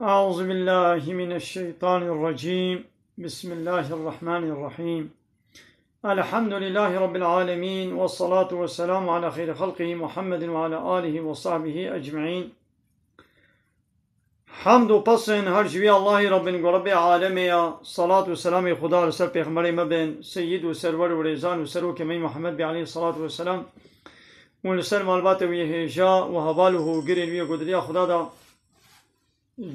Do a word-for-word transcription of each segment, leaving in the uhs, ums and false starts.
أعوذ بالله من الشيطان الرجيم. بسم الله الرحمن الرحيم. الحمد لله رب العالمين، والصلاة والسلام على خير خلقه محمد وعلى آله وصحبه أجمعين. Hamd û pesên her ji wî Allahî Rabbin ku Rabbê alemê ya, salat û selamê Xuda li ser pêxemberê me bin, seyyid û serwer û rêzan û serokê me Muhammed bê aleyhî salatu ve selam, û li ser malbatê wî hêja û heval û hogirên wî ku di riya Xuda da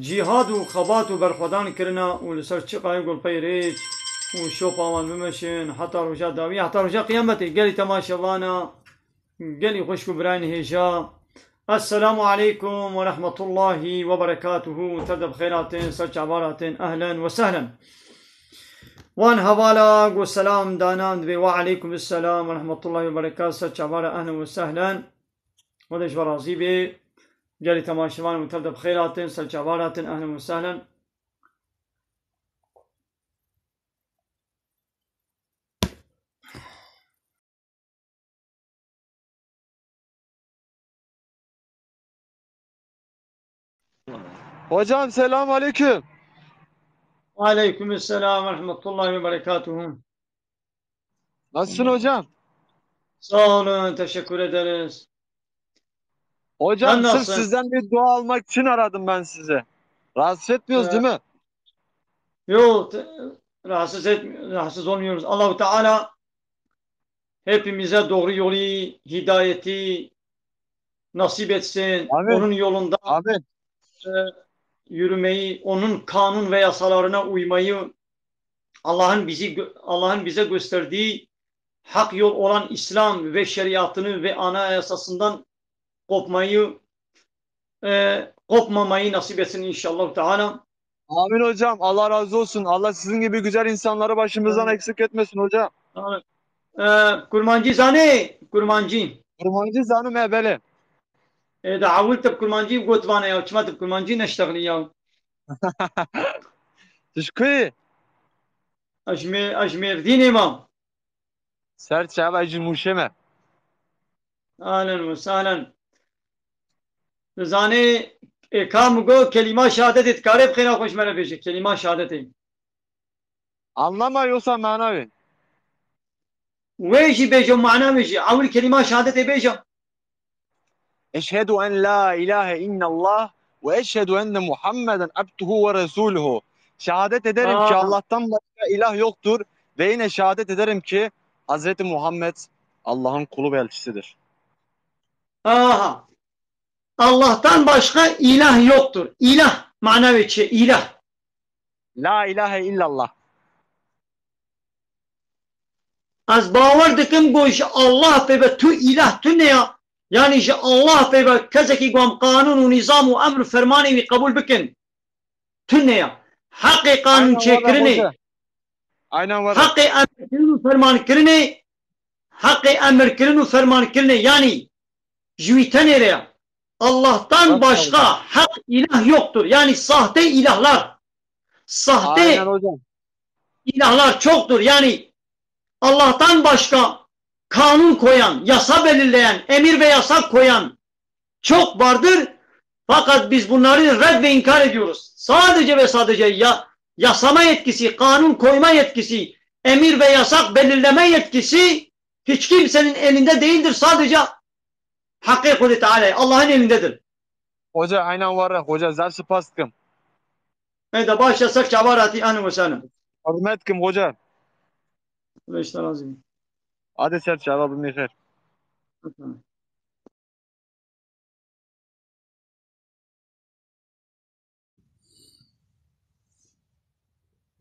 cîhad û xebat û berxwedan kirina û li ser çiqayê ku li pey rêç û şopa wan bimeşin heta roja dawî, heta roja qiyametê. Gelî temaşevana, gelî xwişk û birayên hêja. Esselamu aleykum ve rahmetullahi ve berekatuhu. Tev de bi xêr hatin, ser çavar hatin. Ehlen ve sehlen. Wan hevala ku selam danan dibê, ve aleykum selam ve rahmetullahi ve berekatuhu. Ser çavara ehlen ve sehlen. Xwedê ji we razî bê. Gelî temaşevan û tev de bi xêr hatin, ser çavar hatin. Ehlen ve sehlen. Hocam, selam aleyküm. Aleyküm selam ve rahmetullahi ve berekatuhu. Nasılsın hocam? Sağ olun, teşekkür ederiz. Hocam, Sen sırf nasılsın? sizden bir dua almak için aradım ben sizi. Rahatsız etmiyoruz, Ee, değil mi? Yok, te- rahatsız et, rahatsız olmuyoruz. Allahu Teala hepimize doğru yolu, hidayeti nasip etsin. Amin. Onun yolunda Amin. e, yürümeyi, onun kanun ve yasalarına uymayı, Allah'ın bizi gö- Allah'ın bize gösterdiği hak yol olan İslam ve şeriatını ve anayasasından kopmayı, e, kopmamayı nasip etsin inşallah Teala. Amin hocam. Allah razı olsun. Allah sizin gibi güzel insanları başımızdan Amin. eksik etmesin hocam. Amin. E, Kurmancî zanî, Kurmancî. Kurmancî zanim e, belê. E, da ewil te bi Kurmancî got vane ya, çima te bi Kurmancî neştexlî ya? Tu ji ku yî? Ez ji Mê-, ez ji Mêrdînê me. Ser çava, ez ji Mûşê me. Ahlen ve sahlen. Dizanî, e, ka min got kelîma şehadetê dikare bi xêra xwe ji me re bêje. Kelîma şehadetê. Anlama yoksa mana wê? Wê jî bêje û mana wê jî. Ewil kelîma şehadetê bêje. Eşhedü en la ilahe illallah ve eşhedü enne Muhammeden abduhu ve resuluhu. Şehadet ederim ki Aa. Allah'tan başka ilah yoktur ve yine şehadet ederim ki Hazreti Muhammed Allah'ın kulu ve elçisidir. Aha. Allah'tan başka ilah yoktur. İlah, mana wê çi? İlah. La ilahe illallah. Ez bawer dikim ku ji Allah pê ve tu îlah tune ya. Yanî ji Allah pê ve kesekî ku em qanûn û nîzam û emr û fermanê wî qebûl bikin, tune ya. Heqê qanûn Aynen were çêkirinê, hoca. Aynen were. Heqê emirkirin û fermankirinê, heqê emirkirin û fermankirinê, yanî ji wî tenê re ya. Allah'tan Bak başka Allah. hak ilah yoktur. Yani sahte ilahlar, sahte Aynen hocam. ilahlar çoktur. Yani Allah'tan başka kanun koyan, yasa belirleyen, emir ve yasak koyan çok vardır. Fakat biz bunları red ve inkar ediyoruz. Sadece ve sadece ya, yasama yetkisi, kanun koyma yetkisi, emir ve yasak belirleme yetkisi hiç kimsenin elinde değildir. Sadece Hakkı Kudu Teala, Allah'ın elindedir. Hoca, aynen were. Hoca, zaf spas dikim. Heyda, başa ser çavar hatî, ahlen ve sahlen. Hürmet dikim hoca. Beş tane lazım. Hadi ser çava, bimî xêr.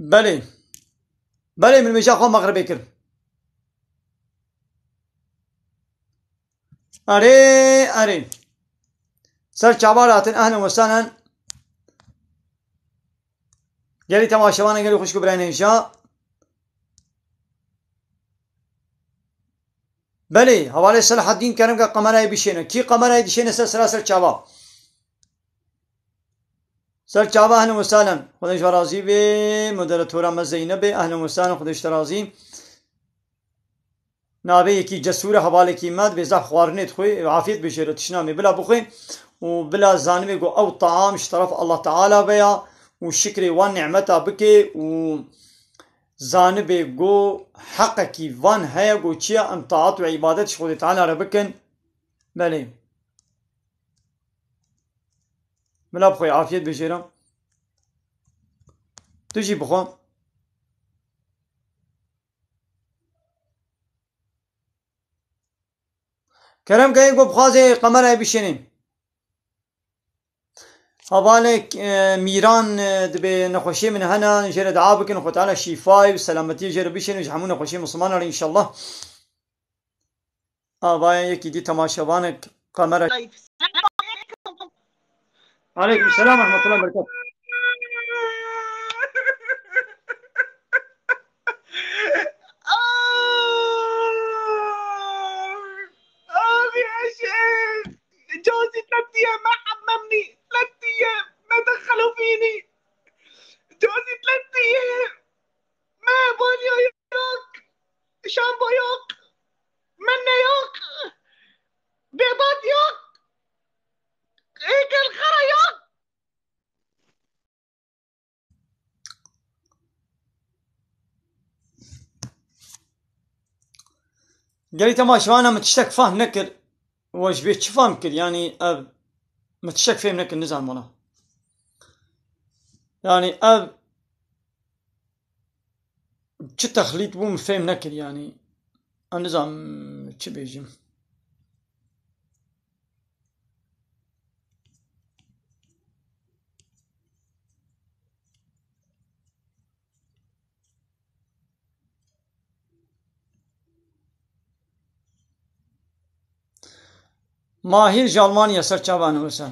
Belê. Belê, min meşa xwe mexribê kir. Erê, erê. Ser çavar hatin, ehlen ve sahlen. Gelî temaşevanê, gelî xwişk û birayên hêja. Belê, hevalê Selahaddîn kerem ke kamerayê bişêne. Kî kamerayê dişêne ser sera ser çava? Ser çava, ehlen ve sahlen. Xwedê ji we razî bê. Moderatora me Zeynebê. Ehlen ve sahlen, Xwedê ji te razî. Navê yekî cesûr e, hevalekî me, dibê zaf xwarinê dixwê, afiyet bêjêre, tişna me, bila bixwê. û bila zanibe ku ew taam ji teref Allah Teala ve ya û şikrê wan nîmeta bike û zanibe ku heqekî van heye ku çi ye, em taat û îbadet ji Xwedê Teala re bikin. Belê. Mila bixwe afiyet bijêre. Tu jî bixwe. Kerem ke, ku bixwaze kamerayê bişênê. Hevalek, e, Mîran, e, dibê nexweşiyê min hene, jê re dua bikin, Xwe Teala şîfayê û selametiyê jê re bişêne, ji hemû nexweşiyê Mislimanan re înşallah. Avaya yekî dî temaşevanek kamera. Aleyküm selam ve rahmetullah ve berekatuhu. آه، آه يا شيخ، جوزي ثلاث أيام ما حممني، ثلاث أيام ما دخلوا فيني. جوزي ثلاث أيام ما بوليو يوك، شامبو يوك، منة يوك، بيضات يوك، إيك الخرا يوك. Gelî temaşevana min tiştek fehm nekir. We ji vê çi fehm kir? Yanî ev min tiştek fêm nekir, nizanim wala. Yanî ev çi texlît bû, min fêm nekir yanî. Em nizanim çi bêjim. Mahîr ji Almanya ser çavan wisa.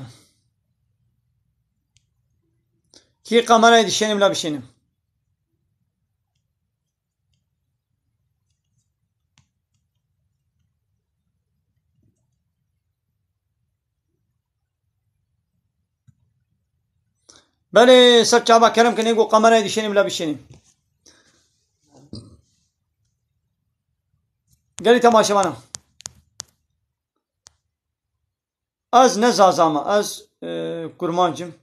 Kî kamerayê dişênim la bişênim. Belê, ser çava kerem kinê ku kamerayê dişênê bila bişênê. Gelî temaşevana. Ez ne Zaza me, ez, e, Kurmanc im.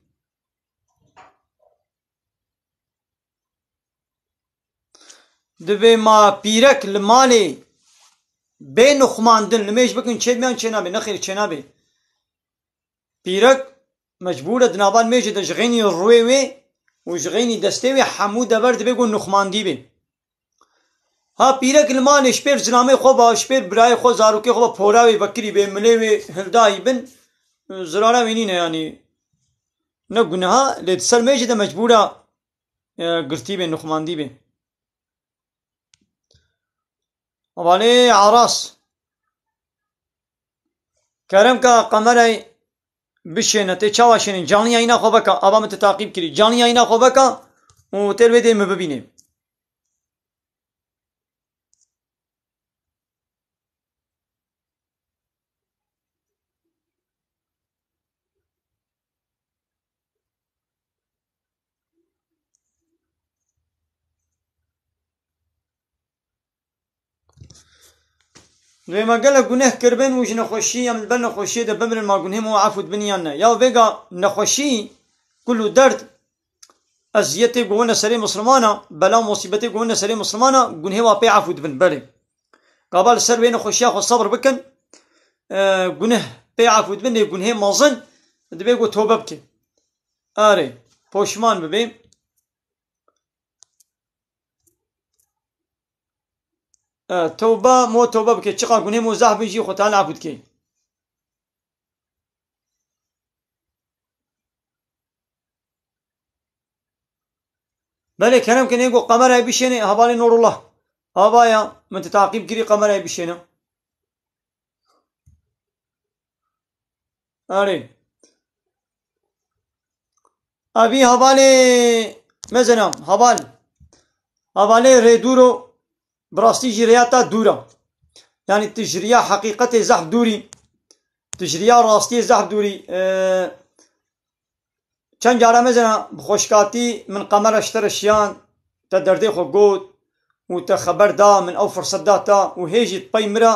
Divê ma pîrek li malê bê nuxmandin, li mêj bikin çêbiyan çênabê, nexêr çênabê. Pîrek mecbûr e di nava mêjê de ji xênî rûyê wê û ji xênî destê wê hemû dever divê ku nuxmandî bê. Ha pîrek li malê ji pêr zilamê xwe ve, ji pêr birayê xwe, zarokê xwe ve pora wê vekirî bê, milê wê hildayî bin, zirara wê nîne yanî. Ne guneha, lê di ser mêjê de mecbûra, e, girtî bê, nuxmandî bê. Hevalê Aras. Kerem ka kamerayê bişêne, tê çawa şênî? Canlı yayına xwe veka, ava min te taqîb kirî. Canlı yayına xwe veka û têr vê dê min bibînê. Divê me gelek guneh kiribin û ji nexweşî em li ber nexweşiyê de bimirin, ma gunhê me efû dibin yan ne? Ya vêga nexweşî, kul û derd, eziyetê ku wene serê Mislimana, bela û musîbetê ku wene serê Mislimana, gunhê wa pê efû dibin, belê. Gava li ser wê nexweşiya xwe sebr bikin, e, guneh pê efû dibin, lê gunhê mezin divê ku tobe bike. Erê, poşman bibe. E, tewbe, mo tewbe bike, çiqa gunê mo zehf bin jî Xwe Teala efû dike. Belê, kerem ke nêgo kamerayê bişêne, hevalê Nurullah. Avaya, min te taqîb kirî, kamerayê bişêne. Erê. Evî hevalê mezin e, heval. Hevalê rê dûr o, bi rastî jî rêya te dûr e. Yanî tu ji riya heqîqetê zehf dûr î. Tu ji riya rastiyê zehf dûr î. Ee, çend cara mezin e, bi xweşkatî min kamera ji te re şiyan, te derdê xwe got û te xeber da min, ew firset da te û hê jî di pey min re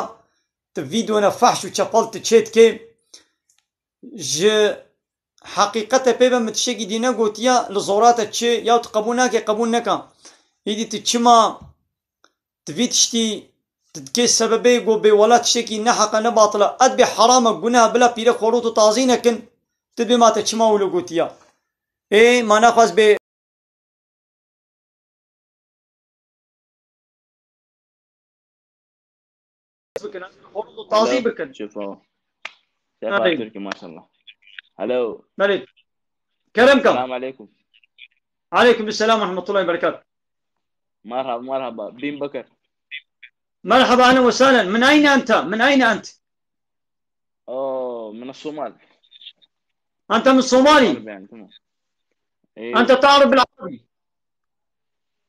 tu vîdyo ne fehş û çepel tu çê dikê. ji heqîqetê pê ve min tiştekî dî negotiya, li zora te çi, ya tu qebûl nake, qebûl neka. Îdî tu çima tu vî tiştî, tu dikê sebebê ku bê wela tiştekî ne heq e, ne batil e, edbê heram e, guneh e, bila pîre xwe rû tu tazî nekin, tu bê ma te çima wilo gotiya. Ê, ma naxwaz bê bikin, xwe rû tu tazî Alo, bikin. Şefo. Şefo Ay. Türk'ü maşallah. Alo. Belê. Kerem kam. Selamun aleyküm. Aleyküm selam ve rahmetullahi ve berekatuh. Merhaba, merhaba. Bin Bakır. مرحبا، أهلا وسهلا. من أين أنت؟ من أين أنت؟ أوه، من الصومال. أنت من الصومالي؟ صومال يعني، تمام. إيه. أنت تعرف بالعربي؟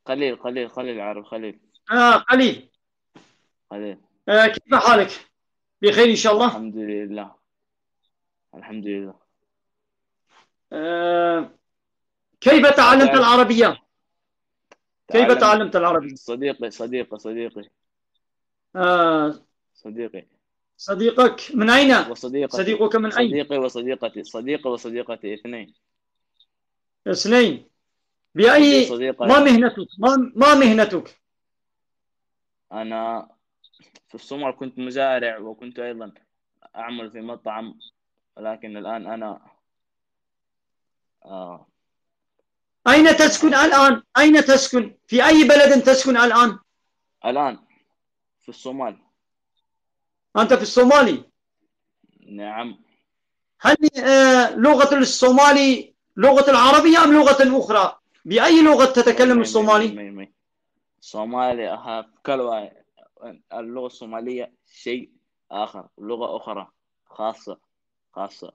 قليل، قليل، قليل عرب، قليل. آه، قليل. قليل. آه، كيف حالك؟ بخير إن شاء الله؟ الحمد لله. الحمد لله. آه، كيف تعلمت أتعرف؟ العربية؟ كيف تعلمت؟ تعلمت العربية؟ صديقي، صديقي، صديقي. آه، صديقي. صديقك من أين؟ وصديقتي. صديقك من أين؟ صديقي وصديقتي، صديقي وصديقتي اثنين. اثنين. بأي، عندي صديقة. ما مهنتك؟ ما، ما مهنتك؟ أنا في الصومال كنت مزارع، وكنت أيضًا أعمل في مطعم، ولكن الآن أنا، آه، أين تسكن الآن؟ أين تسكن؟ في أي بلد تسكن الآن؟ الآن في الصومال. أنت في الصومالي؟ نعم. هل، آه، لغة الصومالي لغة العربية أم لغة أخرى؟ بأي لغة تتكلم مي، مي، الصومالي؟ مي، مي، مي. صومالي، ها، كلوا، اللغة الصومالية شيء آخر، لغة أخرى خاصة، خاصة،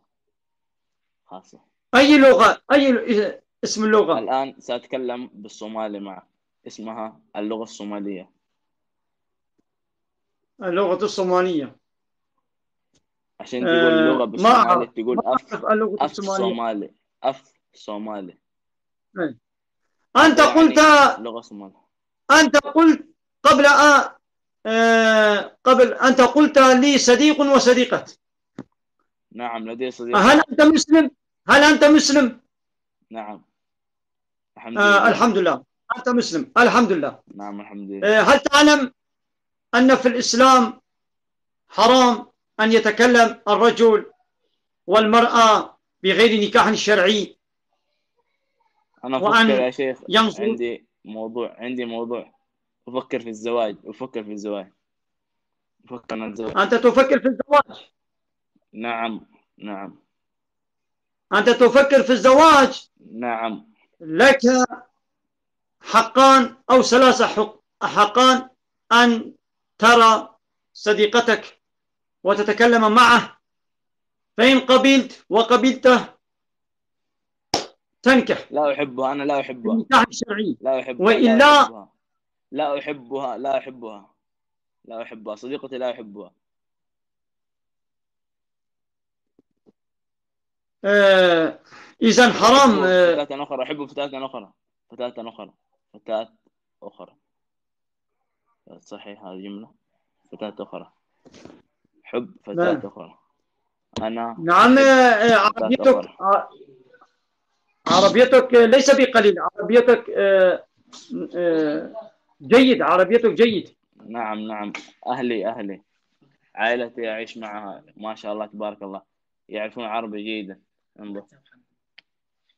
خاصة. أي لغة؟ أي ل-، اسم اللغة؟ الآن سأتكلم بالصومالي معك. اسمها اللغة الصومالية. اللغة الصومالية. عشان تقول آه، لغة ما بالصومالي، أعرف، تقول ما أف، أعرف اللغة أف الصومالية. صومالي، أف صومالي. إيه. أنت يعني قلت، لغة صومالية. أنت قلت قبل، آه، آه، قبل، أنت قلت لي صديق وصديقة. نعم، لدي صديق. هل أنت مسلم؟ هل أنت مسلم؟ نعم. الحمد آه، لله. الحمد لله. أنت مسلم. الحمد لله. نعم، الحمد لله. آه، هل تعلم أن في الإسلام حرام أن يتكلم الرجل والمرأة بغير نكاح شرعي؟ أنا وأن أفكر يا شيخ، ينظر عندي موضوع، عندي موضوع. أفكر في الزواج، أفكر في الزواج. أفكر أنا أتزوج. أنت تفكر في الزواج؟ نعم، نعم. أنت تفكر في الزواج؟ نعم. لك حقان أو ثلاثة حق-، حقان أن ترى صديقتك وتتكلم معه، فإن قبلت وقبلته تنكح لا أحبها، أنا لا أحبها. بالنكاح الشرعي. لا أحبها، لا وإلا أحبها. لا أحبها، لا أحبها. لا أحبها، صديقتي لا أحبها. آه، إذا حرام، أحب آه. فتاة أخرى، أحب فتاة أخرى، فتاة أخرى، فتاة أخرى. صحيح، هذه جملة. فتاة أخرى. حب فتاة نعم. أخرى. أنا نعم، أحب آه، فتاة عربيتك، أخرى. ع-، عربيتك ليس بقليل، عربيتك، آه، آه، جيد، عربيتك جيد. نعم، نعم. أهلي، أهلي. عائلتي أعيش معها، ما شاء الله، تبارك الله. يعرفون عربي جيدا. انظر.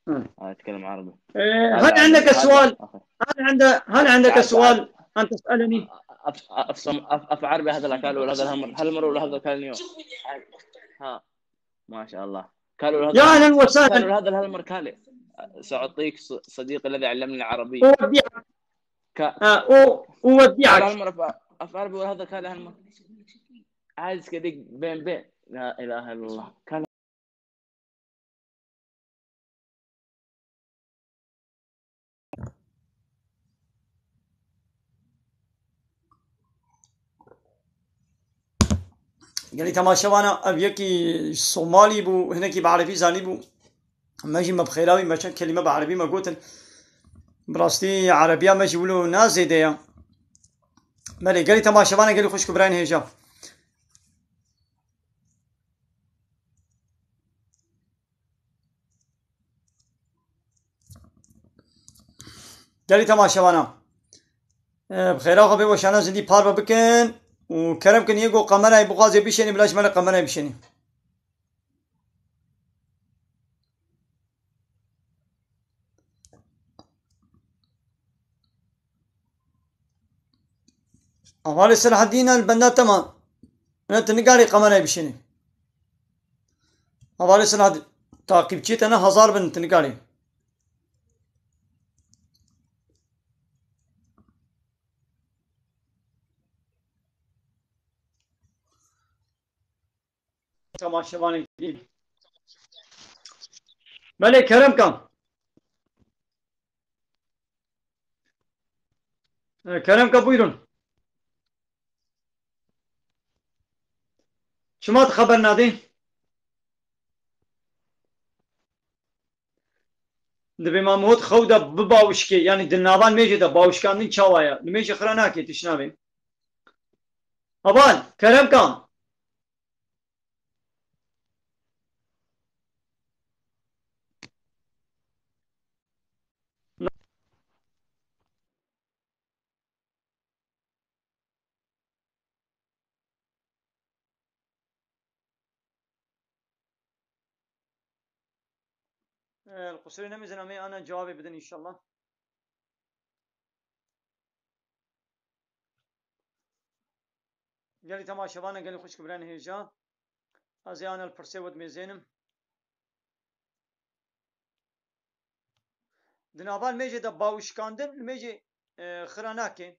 مم. آه، أتكلم عربي. إيه، هذا هل عندك عربي، هذا سؤال؟ آخر. هل عند-، هل عندك تعال، سؤال تعال. أن تسألني؟ أف-، أف-، أف-، أف عربي هذا اللي قالوا هذا الهمر. هل مروا لهذا كان اليوم؟ ها. ما شاء الله. قالوا لهذا يا أهلًا الهمر. وسهلًا. قالوا لهذا الهمر كالي. سأعطيك ص-، صديقي الذي علمني العربية. أودعك. ك-، آه، أو-، أودعك. قال هالمرة ف-، أف عربي ولا هذا كالي هالمرة. عايز كديك بين بين. لا إله إلا الله. كالي. Gelî temaşevana, ev yekî Somalî bû, hinekî bi erebî zanîbû. Me jî me bi xêra wî, me çend kelîme bi erebî me gotin. Bi rastî erebiya me jî wilo ne zêde ye. Belê, gelî temaşevana, gelî xwişk û birayên hêja. Gelî temaşevana. E, bi xêra xwe bê weşana zindî parve bikin û kerem kin yê ku kamerayê bixwazê bişênî, bila ji me re kamerayê bişênî. Hevalê Selahaddîn el benda tema. Ne tu nikarî kamerayê bişênî. Hevalê Selahaddîn. Takipçiyê te ne hezar bin tu nikarî. Temaşevanê din. Belê, kerem kan. E, kerem ka, buyurun. Çima tu xeber nadê? Dibê Mamût xew de bibawişkê, yanî di nava nimêjê de bawişkandin çawa ye? Nimêjê xira nake, tişt nabê. Heval, kerem ka. Li qusûrê nemêzin, em ê ana cewabê bidin înşallah. Gelî temaşevan e, gelî xwişk birên hêja. Ez ê ana li pirsê we dimêzênim. Di nava nimêjê de bawişkandin, nimêjê, e, xira nake.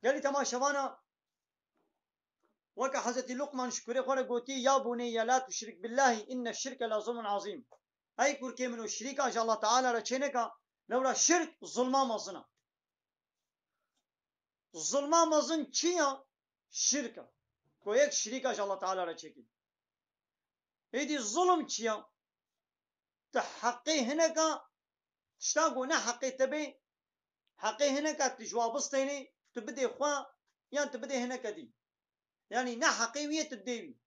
Gelî temaşevana, weke Hezretî Luqman ji kurê xwe re gotî, "Ya buneyye la tuşrik billahi inne şirke la zulmun azîm." Ey kurkê min, o şirîka ji Allah Teala re çêneka, lewra şirk zulma mezin e. Zulma mezin çi ya? Şirk e. Ku yek şirîka ji Allah Teala re çêkî. Êdî zulm çi ya? Tu heqê hineka, tişta ku ne heqê te bê, heqê hineka tu ji wa bistênê, tu bidê xwe, yan tu bidê hineke dî. Yanî ne heqê wî ye, tu didê wî.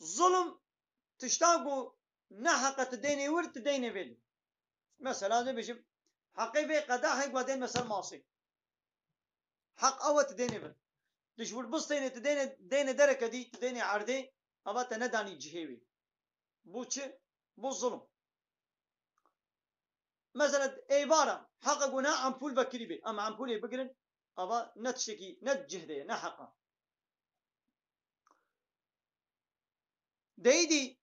Zulm tişta ku ne heqe tu dênê wir, tu dênê vê. Mesela, ez ê bêjim, heqê vê qedahê ku dên me ser masê. Heq ew e tu dênê vir. Tu ji wir bistênê, tu dênê, dênê dereke dî, tu dênê erdê, eva te nedanî cihê wê. Bu çi? Bu zulm. Mesela êvar e, heqe ku ne empûl vekirî bê. Em empûlê bigirin, eva ne tiştekî, ne cih de ye, ne heq e. Deydî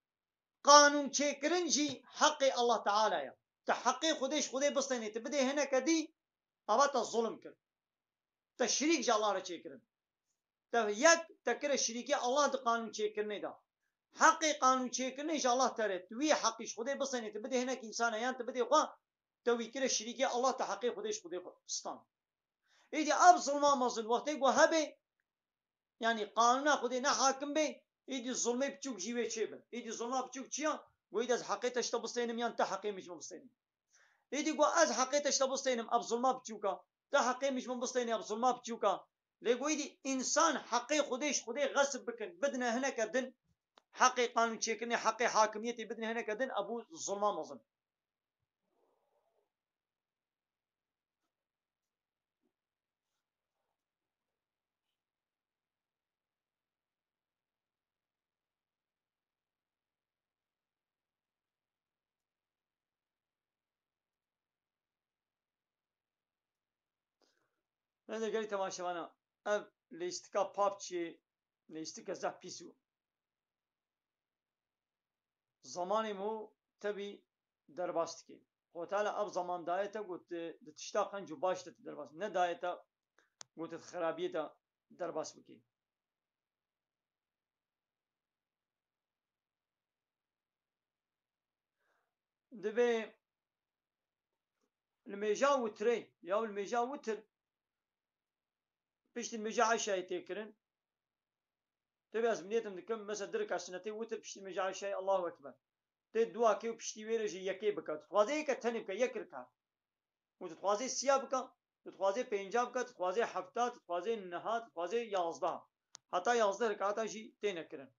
qanûn çêkirin jî heqê Allah Teala ye. Tu heqê Xwedê ji Xwedê bistênê, tu bidê hineke dî, ava te zulm kir. Te şirîk ji Allah re çêkirin. Te yek, te kire şirîkê Allah di qanûn çêkirinê de. Heqê qanûn çêkirinê ji Allah te re. Tu wî heqî ji Xwedê bistênê, tu bidê hinek însana yan tu bidê xwe, te wî kire şirîkê Allah, te heqê Xwedê ji Xwedê xwe stan. Êdî ev zulma mezin wextê ku hebe, yanî qanûna Xwedê ne hakim bê, êdî zulmê biçûk jî wê çêbe. Êdî zulma biçûk çi ya? Ku êdî ez heqê te ji te bistênim yan te heqê min ji min bistênî. Êdî ku ez heqê te ji te bistênim, ev zulma biçûk a. Te heqê min ji min bistênî, ev zulma biçûk a. Lê ku êdî însan heqê Xwedê ji Xwedê xesb bikin, bidine hineke din, heqê qanûn çêkirinê, heqê hakimiyetê bidine hineke din, ev bû zulma mezin. Neyse gelî temaşevana, ev lîstika pubgî, lîstika zehf pîs û. Zamanê min tevî derbas dikê. Xwe Teala ev zaman daye te ku tu di tişta qenc û baş de tu derbas. Ne daye te ku tu di xirabiyê de derbas bikê. Divê li mêja witirê, ya li mêja witir, piştî mêja eşayê tê kirin. Tevî ez bi niyetim dikim, mesela di rika sunetê witir piştî mêja eşayê Allahu Ekber. Tê dua kê û piştî wê re jî yekê bike. Dixwaze yeke tenê bike, yek rika. Û tu dixwazê sîya bika, tu dixwazê pênca bika, tu dixwazê hefta, tu dixwazê niha, tu dixwazê yazdeha. Heta yazdeh rekata jî têne kirin.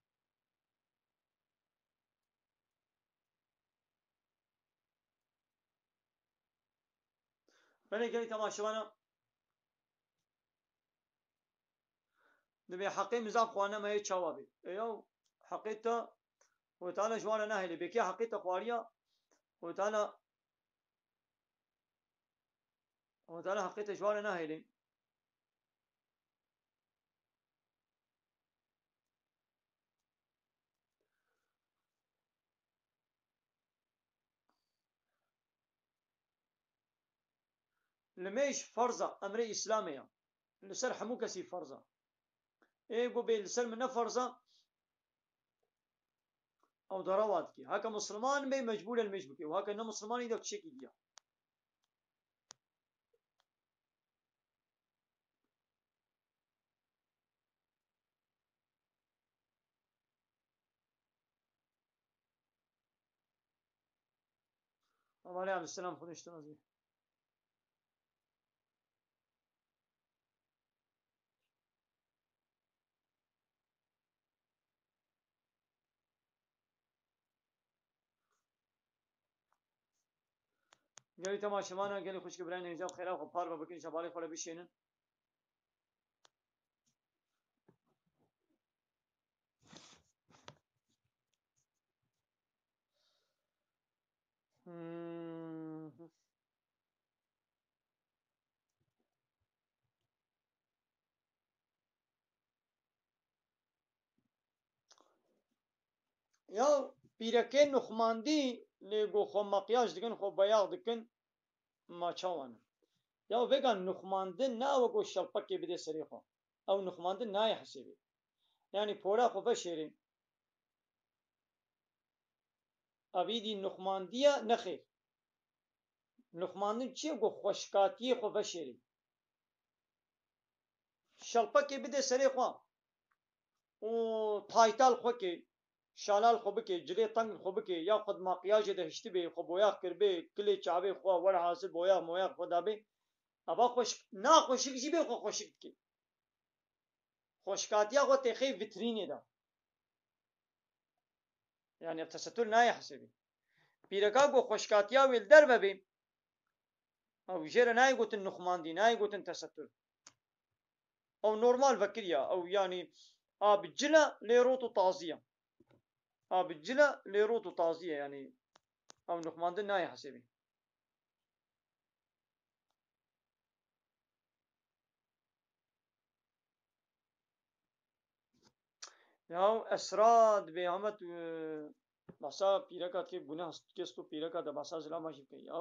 Belê gelî temaşevana. Dibê heqê mizaf xwarine me yê çawa bê? Ê yaw, heqê te, Xwedê Teala ji wan re nahêlê. Bê kê heqê te xwariya, Xwedê Teala, Xwedê Teala heqê te ji wan re nahêlê. Limêj ferz e, emrê Îslamê ye. Li ser hemû kesî ferz e. Ê ku bê li ser min ne ferz e, ew dara wa dikê. Heke Musliman bê, mecbûr e limêj bikê. Û heke ne Muslimanî de tiştekî dî ye. Aleyküm selam, xwedê ji te razî. Gelî temaşevana, gelî xwişkê birayên hêja xêra xwe parve bikin, şebalê xwe re bişênin. Hmm. Ya pîrekê nuxmandî lê ku xwe makyaj dikin, xwe beyax dikin, ma çawa ne? Ya vêga nuxmandin ne ew ku şelpekê bidê serê xwe. Ew nuxmandin nayê hesêbê. Yanî pora xwe veşêrê. Evî dî nuxmandiye nexêr. Nuxmandin çi ye? Ku xweşkatiyê xwe veşêrî. Şelpekê bide serê xwe û taytal xwe ke, şalal xwe bike, cilê teng xwe bike, ya xwe di makyajê de hiştibê, xwe boyax kiribê, kilê çavê xwe, werhasil boyax moyax xwe dabê. Eva xweşik, na xweşik jî bê xwe xweşik dike. Xweşkatiya xwe têxê vitrînê de. Yani ev tesettür nayê hesêbê. Pîreka ku xweşkatiya wê li derve bê, ew jê re nayê gotin nuxmandî, nayê gotin tesettür. Ew normal vekiriya, ew yani a bi cil e lê rot û tazî ye. A bi cil e lê rot û tazî ye, yani ew nuxmandin nayê hesêbê. Ya Esra dibê Ahmet, e, behsa pîreka dike, guneh kes tu pîreka de behsa zilama jî bike. Ya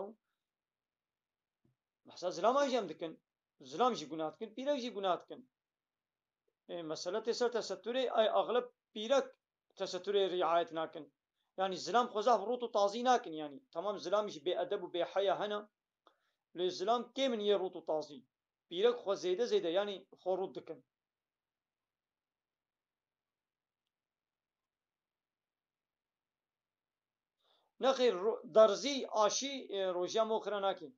behsa zilama jî em dikin. Zilam jî gunah dikin, pîrek jî gunah dikin. E, mesele tê ser tesetturê, ay axleb pîrek tesetturê riayet nakin. Yani zilam xwe zaf rût û tazî nakin yani. Tamam zilam jî bêedeb û bêheya hene. Lê zilam kêm in yê rût û tazî. Pîrek xwe zêde zêde yani xwe rût dikin. Nexêr, ro-, derzî aşî, e, rojiya moxira nakî.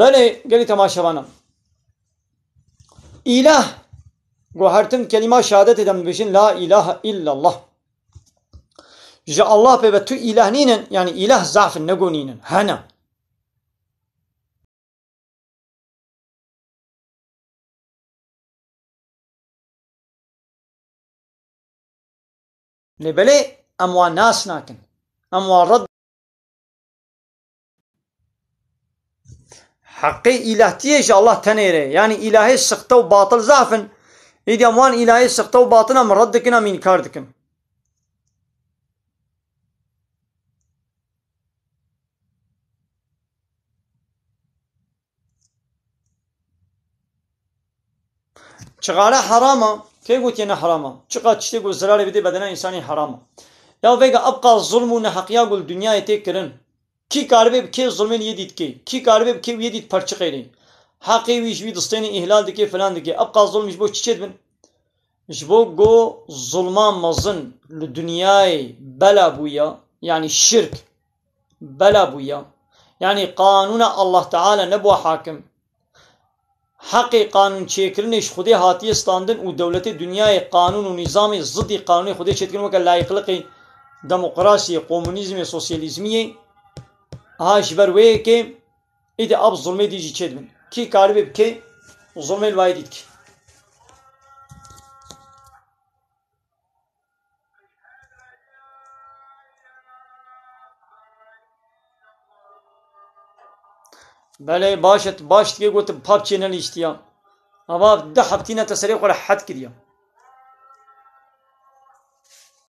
Belê, gelî temaşevana. Îlah, ku her tim kelîma şehadetê de dibêjin, La ilahe illallah. Ji Allah pê ve tu îlah nînin, yani îlah zaf in, ne ku nînin, hene. Lê belê em wan nas nakin. Em wan red. Heqê îlahtiyê ji Allah tenê re. Yani îlahê sixte û batil zaf in. Îdî em wan îlahê sexte û batina min red dikin, em înkar dikin. Çixare herama, kê gotiye ne herama? Çiqa tiştê ku zirarê bidê bedena însanî herama. Ya vêga ebqa zulm û neheqiya ku li dinyayê tê kirin. Kî karibe bi kê zulmên yê dî dike? Kî karibe bi kê û yê dî diperçiqêne? Heqê wî ji wî distêne, îhlal dike, filan dike. Ebqa zulm ji bo çi çêdibin? Ji bo go zulma mezin li dinyayê bela bûya, yanî şirk bela bûya. Yanî qanûna Allah Teala nebû hakim. Heqê qanûn çêkirinê ji Xwedê hatiye standin û dewletê dinyayê qanûn û nîzamê zidî qanûnê Xwedê çêdikin, weke layîqliqê demokrasiyê, komunîzmê, sosyalîzmiyê. Ha ji ber wê yekê êdî ev zulmê dî jî çêdibin. Kî karibe bi kê zulmê li wayê dî dike? Belê, baş e, tu baş dikê, got, tu pap çê nelîştiya. Ava du heftî ne te serê xwe rehet kiriya.